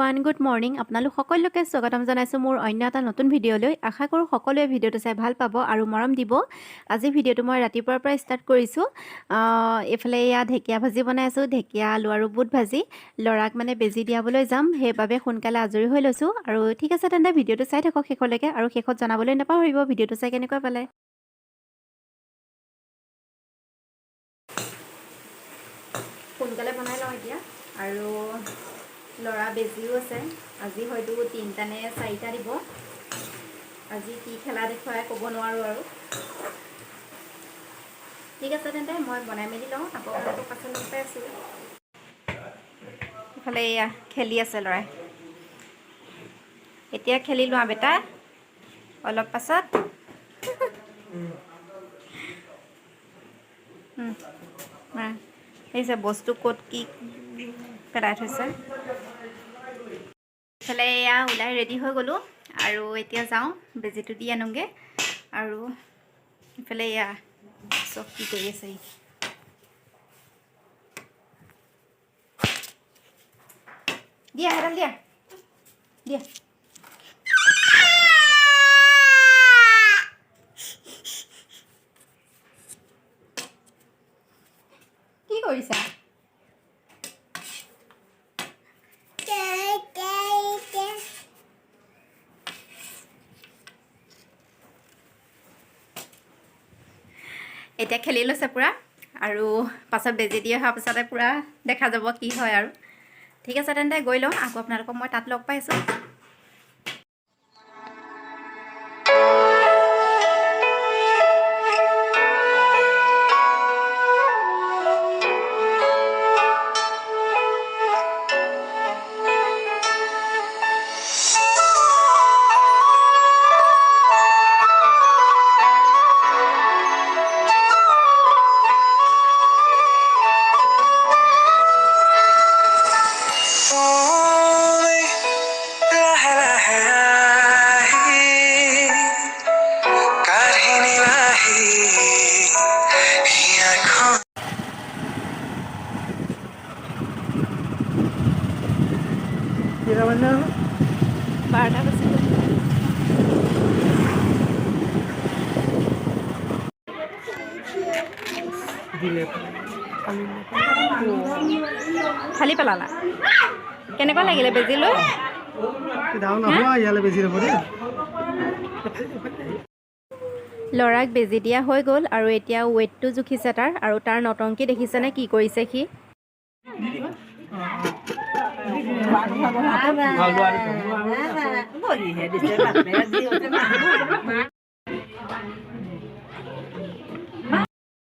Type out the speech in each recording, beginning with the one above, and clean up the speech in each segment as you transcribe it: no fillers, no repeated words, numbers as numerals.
Everyone, good morning. আপোনালোক সকলোকে স্বাগতম জনাইছোঁ মোৰ অন্য এটা নতুন ভিডিঅ'লৈ। আশা কৰোঁ সকলোৱে ভিডিঅ'টো চাই ভাল পাব আৰু মৰম দিব। আজি ভিডিঅ'টো মই ৰাতিপুৱাৰ পৰা ষ্টাৰ্ট কৰিছোঁ। এইফালে এয়া ঢেকীয়া ভাজি বনাই আছোঁ, ঢেকীয়া আলু আৰু বুট ভাজি। ল'ৰাক মানে বেজি দিয়াবলৈ যাম, সেইবাবে সোনকালে আজৰি হৈ লৈছোঁ। আৰু ঠিক আছে তেন্তে, ভিডিঅ'টো চাই থাকক শেষলৈকে আৰু শেষত জনাবলৈ নাপাহৰিব ভিডিঅ'টো চাই কেনেকুৱা পালে। সোনকালে বনাই লওঁ এতিয়া। আৰু ল'ৰা বেজিও আছে আজি, হয়তো তিনিটা নে চাৰিটা দিব। আজি কি খেলা দেখুৱাই ক'ব নোৱাৰোঁ আৰু। ঠিক আছে তেন্তে, মই বনাই মেলি লওঁ, আকৌ আপোনালোকক পাছত লগ পাই আছোঁ। ইফালে এয়া খেলি আছে ল'ৰাই। এতিয়া খেলি লোৱা বেটা, অলপ পাছত দেখিছে বস্তু ক'ত কি পেলাই থৈছে। ইফালে এয়া ওলাই ৰেডি হৈ গ'লোঁ আৰু এতিয়া যাওঁ, বেজীটো দি আনোগৈ। আৰু ইফালে এয়া চব কি কৰি আছে ই। দিয়া, সেইডাল দিয়া দিয়া। কি কৰিছা? এতিয়া খেলি লৈছে পূৰা আৰু পাছত বেজী দি অহাৰ পিছতে পূৰা দেখা যাব কি হয় আৰু। ঠিক আছে তেন্তে, গৈ লওঁ, আকৌ আপোনালোকক মই তাত লগ পাইছোঁ। তুমি লাহে লাহে আহি কাঢ়ি নিলাহি হিয়াখন। কেইটা বাজিলে? 12টা বাজি গ'ল। দিলে। ফালি পেলালা। কেনেকুৱা লাগিলে বেজি লৈ? ডাঙৰ নহয়, ইয়ালৈ বেছি ল'ব দেই। ল'ৰাক বেজি দিয়া হৈ গ'ল আৰু এতিয়া ৱেইটটো জুখিছে তাৰ। আৰু তাৰ নটংকি দেখিছেনে, কি কৰিছে সি?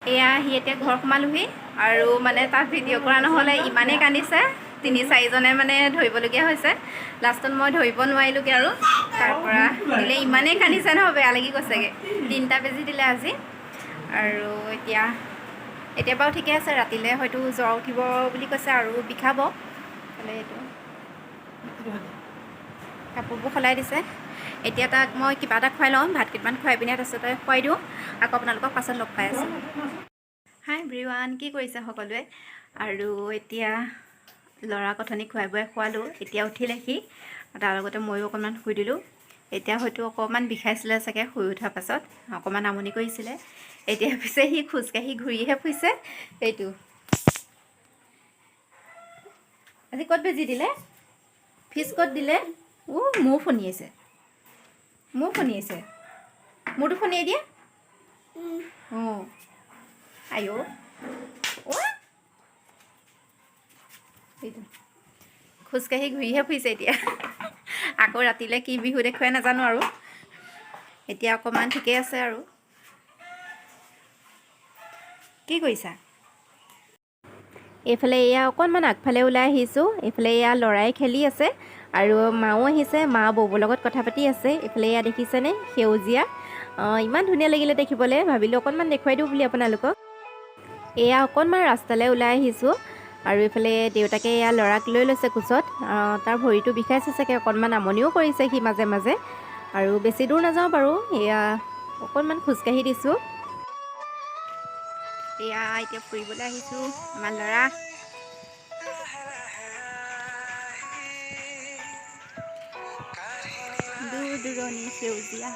এয়া সি এতিয়া ঘৰ সোমালোহি আৰু মানে তাক ভিডিঅ' কৰা নহ'লে, ইমানেই কান্দিছে, তিনি চাৰিজনে মানে ধৰিবলগীয়া হৈছে। লাষ্টত মই ধৰিব নোৱাৰিলোগৈ আৰু তাৰ পৰা দিলে। ইমানেই কান্দিছে নহয়, বেয়া লাগি গৈছেগৈ। তিনিটা বেজি দিলে আজি। আৰু এতিয়া এতিয়া বাৰু ঠিকে আছে, ৰাতিলৈ হয়তো জ্বৰ উঠিব বুলি কৈছে আৰু বিষাব। হ'লে এইটো কাপোৰবোৰ সলাই দিছে। এতিয়া তাক মই কিবা এটা খুৱাই লওঁ, ভাত কেইটামান খুৱাই পিনে তাৰপিছতে খুৱাই দিওঁ। আকৌ আপোনালোকক পাছত লগ পাই আছোঁ। হাই এভৰিৱান, কি কৰিছে সকলোৱে? আৰু এতিয়া ল'ৰাক অথনি খুৱাই বোৱাই খোৱালোঁ, এতিয়া উঠিলে সি। তাৰ লগতে ময়ো অকণমান শুই দিলোঁ। এতিয়া হয়তো অকণমান বিষাইছিলে চাগে, শুই উঠাৰ পাছত অকণমান আমনি কৰিছিলে। এতিয়া পিছে সি খোজকাঢ়ি ঘূৰিহে ফুৰিছে। এইটো আজি ক'ত বেজি দিলে? ফিজ ক'ত দিলে? মূৰ ফণিয়াইছে, মূৰ ফণিয়াইছে, মূৰটো ফণিয়াই দিয়া। অঁ, আইঅ', অ'। এইটো খোজকাঢ়ি ঘূৰিহে ফুৰিছে এতিয়া। আকৌ ৰাতিলৈ কি বিহু দেখুৱাই নাজানো আৰু। এতিয়া অকণমান ঠিকেই আছে। আৰু কি কৰিছা? এইফালে এয়া অকণমান আগফালে ওলাই আহিছোঁ। এইফালে এয়া ল'ৰাই খেলি আছে আৰু মাও আহিছে, মা বৌবৰ লগত কথা পাতি আছে। এইফালে এয়া দেখিছেনে সেউজীয়া, ইমান ধুনীয়া লাগিলে দেখিবলৈ, ভাবিলোঁ অকণমান দেখুৱাই দিওঁ বুলি আপোনালোকক। এয়া অকণমান ৰাস্তালৈ ওলাই আহিছোঁ আৰু এইফালে দেউতাকে এয়া ল'ৰাক লৈ লৈছে কোচত। তাৰ ভৰিটো বিষাইছে চাগে, অকণমান আমনিও কৰিছে সি মাজে মাজে। আৰু বেছি দূৰ নাযাওঁ বাৰু, এয়া অকণমান খোজকাঢ়ি দিছোঁ। এয়া এতিয়া ফুৰিবলৈ আহিছোঁ, আমাৰ ল'ৰা। লাহে লাহে আহি দূৰণি সেউজীয়া।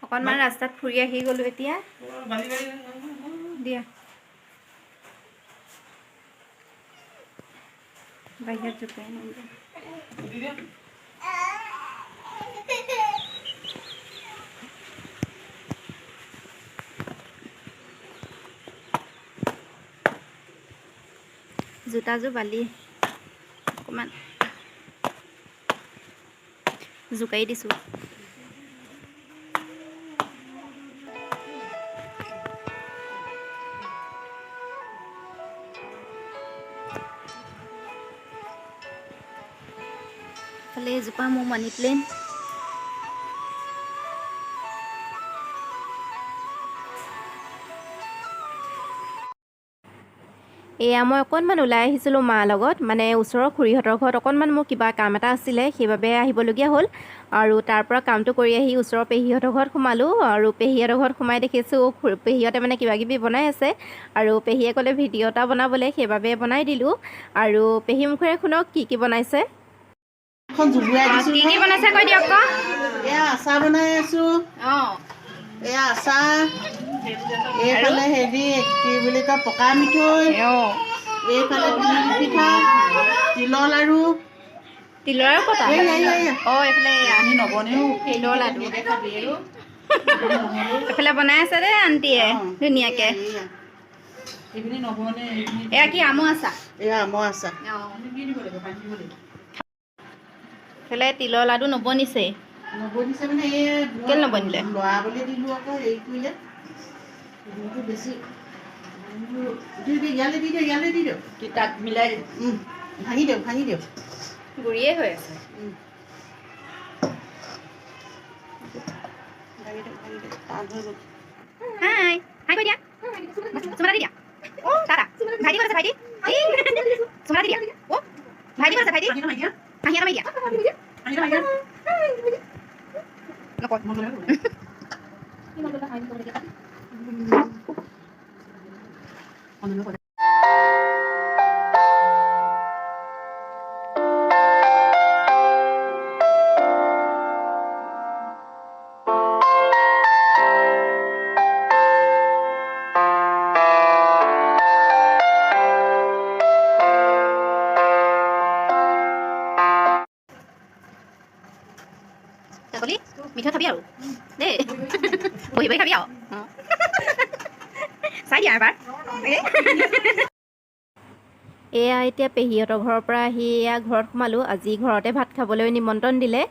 অকণমান ৰাস্তাত ফুৰি আহি গ'লোঁ এতিয়া। দিয়া, বাহিৰত জোকাই নিদিয়া। জোতাযোৰ বালি, অকণমান জোকাৰি দিছোঁ। এইফালে এজোপা মোৰ মানি প্লেণ্ট। এয়া মই অকণমান ওলাই আহিছিলোঁ মাৰ লগত, মানে ওচৰৰ খুৰীহঁতৰ ঘৰত অকণমান মোৰ কিবা কাম এটা আছিলে, সেইবাবে আহিবলগীয়া হ'ল। আৰু তাৰ পৰা কামটো কৰি আহি ওচৰৰ পেহীহঁতৰ ঘৰত সোমালোঁ। আৰু পেহীহঁতৰ ঘৰত সোমাই দেখিছোঁ পেহীহঁতে মানে কিবা কিবি বনাই আছে। আৰু পেহীয়ে ক'লে ভিডিঅ' এটা বনাবলৈ, সেইবাবে বনাই দিলোঁ। আৰু পেহী মুখেৰে শুনক কি কি বনাইছে। এখন জুবুয়াই দিছো। কি কি বনাইছে কৈ দিয়ক আকৌ। এয়া আচাৰ বনাই আছো। এয়া আচাৰ, এইফালে হেৰি কি বুলি কয়, পকা মিঠৈ, এইফালে তিল পিঠা, তিলৰ লাড়ু। তিলৰ আৰু কটা। এইয়া, এইয়া, এইয়া। অঁ, এইফালে এয়া তিলৰ লাডু এইফালে বনাই আছে দেই আণ্টিয়ে ধুনীয়াকে। এইয়া। এয়া কি আমৰ আচাৰ? এয়া আমৰ আচাৰ। এইফালে তিলৰ লাডু নবনিছেই। নবনিছে মানে এই কেলে নবনিলে? লৰাবলৈ দিলো আকৌ, হেৰি কৰিলে গুড়টো বেছি দি দি, ইয়ালৈ দি দিয়ক, ইয়ালৈ দি দিয়ক। তাত মিলাই ভাঙি দিয়ক, ভাঙি দিয়ক। গুড়িয়ে হৈ আছে। ভাঙি দিয়ক, ভাঙি দিয়ক, টান হৈ গ'ল। হাই হাই কৈ দিয়া, চুমা দি দিয়া। অ' টাটা। ভাইটি ক'ত আছে? ভাইটি, এই চুমা দি দিয়া। অ' ভাইটি ক'ত আছে? ভাইটি, হাঁহি এটা মাৰি দিয়া। নকয়। ছাগলী মিঠৈ খাবি আৰু দেই, বহি বহি খাবি আৰু। অঁ, চাই দিয়া এবাৰ। এয়া এতিয়া পেহীহঁতৰ ঘৰৰ পৰা আহি এয়া ঘৰত সোমালোঁ। আজি ঘৰতে ভাত খাবলৈ নিমন্ত্ৰণ দিলে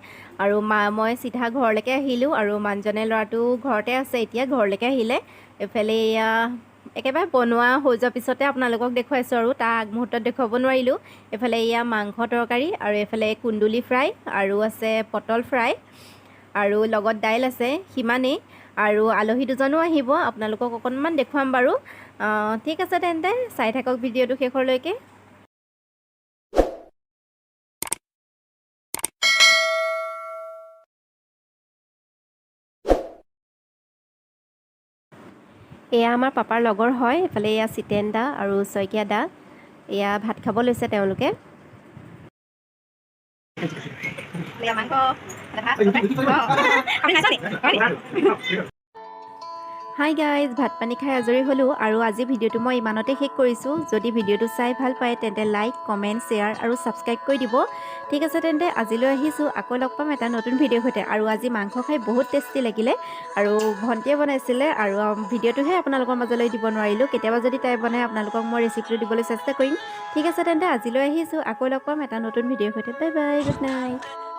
আৰু মা মই চিধা ঘৰলৈকে আহিলোঁ। আৰু মানুহজনে ল'ৰাটো ঘৰতে আছে, এতিয়া ঘৰলৈকে আহিলে। এইফালে এয়া একেবাৰে বনোৱা হৈ যোৱাৰ পিছতে আপোনালোকক দেখুৱাইছোঁ আৰু তাৰ আগমুহূৰ্তত দেখুৱাব নোৱাৰিলোঁ। এইফালে এয়া মাংস তৰকাৰী আৰু এইফালে কুন্দুলি ফ্ৰাই আৰু আছে পটল ফ্ৰাই আৰু লগত দাইল আছে, সিমানেই। আৰু আলহী দুজনো আহিব, আপোনালোকক অকণমান দেখুৱাম বাৰু। ঠিক আছে তেন্তে, চাই থাকক ভিডিঅ'টো শেষলৈকে। এয়া আমাৰ পাপাৰ লগৰ হয়। এইফালে এয়া চিতেন দা আৰু শইকীয়া দা, এয়া ভাত খাব লৈছে তেওঁলোকে। মাংস। হাই গাইজ, ভাত পানী খাই আজৰি হ'লোঁ আৰু আজি ভিডিঅ'টো মই ইমানতে শেষ কৰিছোঁ। যদি ভিডিঅ'টো চাই ভাল পায় তেন্তে লাইক, কমেণ্ট, শ্বেয়াৰ আৰু ছাবস্ক্ৰাইব কৰি দিব। ঠিক আছে তেন্তে, আজিলৈ আহিছোঁ। আকৌ লগ পাম এটা নতুন ভিডিঅ'ৰ সৈতে। আৰু আজি মাংস খাই বহুত টেষ্টি লাগিলে আৰু ভণ্টিয়ে বনাইছিলে আৰু ভিডিঅ'টোহে আপোনালোকৰ মাজলৈ দিব নোৱাৰিলোঁ। কেতিয়াবা যদি তাই বনাই আপোনালোকক মই ৰেচিপিটো দিবলৈ চেষ্টা কৰিম। ঠিক আছে তেন্তে, আজিলৈ আহিছোঁ। আকৌ লগ পাম এটা নতুন ভিডিঅ'ৰ সৈতে। Bye bye, good night.